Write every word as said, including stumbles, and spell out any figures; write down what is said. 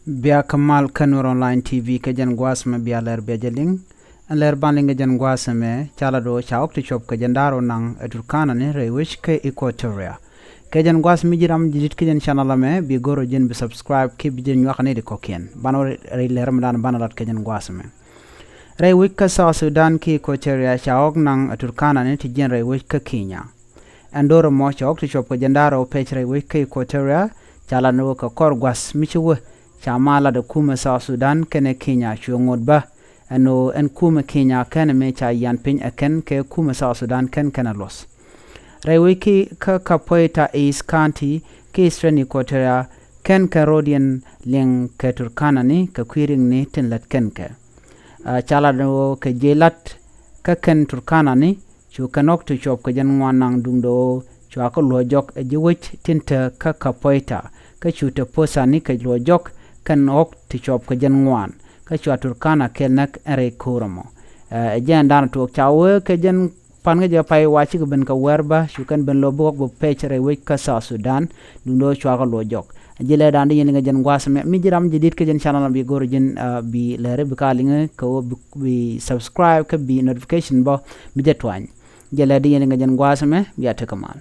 Bia kä mal kä Nuer Online T V kä jɛn gua̱a̱th mɛ bia lɛr bia jɛ liŋ. Ɛn lɛr ban liŋ kä jɛn gua̱a̱th mɛ ca la do̱ ca ɣɔ̱k ti cuɔp kɛ jɛn da̱r ɔ naŋ ɛ Turkana ni rɛy wec kä Equatoria. Kɛ jɛn gua̱a̱th mi ji̱ ram ji̱ dit kä jɛn channel mɛ bi go̱r ɔ ji̱n bi subscribe ki bi jɛn nyuak ni di kɔkiɛn ban ɔ rɛy lɛr mɛ dan ban lat kɛ jɛn gua̱a̱th mɛ. Rɛy wec kä South Sudan ki Equatoria ca ɣɔ̱k naŋ ɛ Turkana ni ti jiɛn rɛy wec kä Kenya. Ɛn do̱r ɛmɔ ca ɣɔ̱k ti cuɔp kɛ jɛn da̱r ɔ pec rɛy wec kä Equatoria ca la ni wä kɛ kɔr gua̱th mi ci wä ca ma lat ɛ kumɛ South Sudan kɛnɛ Kenya cuɛ ŋot bä. Ɛn ɣöö ɛn kumɛ Kenya kɛnɛ mi ca yian piny ɛ kɛn kɛ kumɛ South Sudan kɛn kɛnɛ luɔth. Rɛy wec ki kä Kapoeta East County ki Eastern Equatoria kɛn kɛn ro̱diɛn liŋ kɛ Turkana ni kɛ kui̱ riŋ ni tin lät kɛn kɛ. Ca lat ni wä kɛ jiɛ lat kä kɛn Turkana ni cu kɛn ɣɔ̱k ti cuɔp kɛ jɛn ŋuan naŋ duŋdɛ wä cua kä luɔ jɔk ɛ ji̱ wec tin te kä Kapoeta kä cu te posa ni kɛ luɔ jɔk kɛn ɣɔ̱k ti cuɔp kɛ jɛn ŋuan kä cua Turkana kɛl näk ɛn rɛy ko̱r ɛmɔ. Ɛ jɛn dan tuɔk ca wee kɛ jɛn pan kä jɛ pay wa cikɛ ben kɛ wɛr bä cu kɛn ben lo̱ bi ɣɔ̱k bi pec rɛy wec kä South Sudan duŋdɛ wä cua kä luɔ jɔk. Ji̱ lɛ dan di yɛn liŋ kä jɛn gua̱a̱th mɛ mi ji̱ ram ji̱ dit kä jɛn channel bi go̱r ji̱n bi lɛri bi ka liŋ kä wä bi subscribe kä bi notification bä bi jɛ tuany. Ji̱ lɛ di yɛn liŋ kä jɛn gua̱a̱th mɛ bi a tek kɛ mal.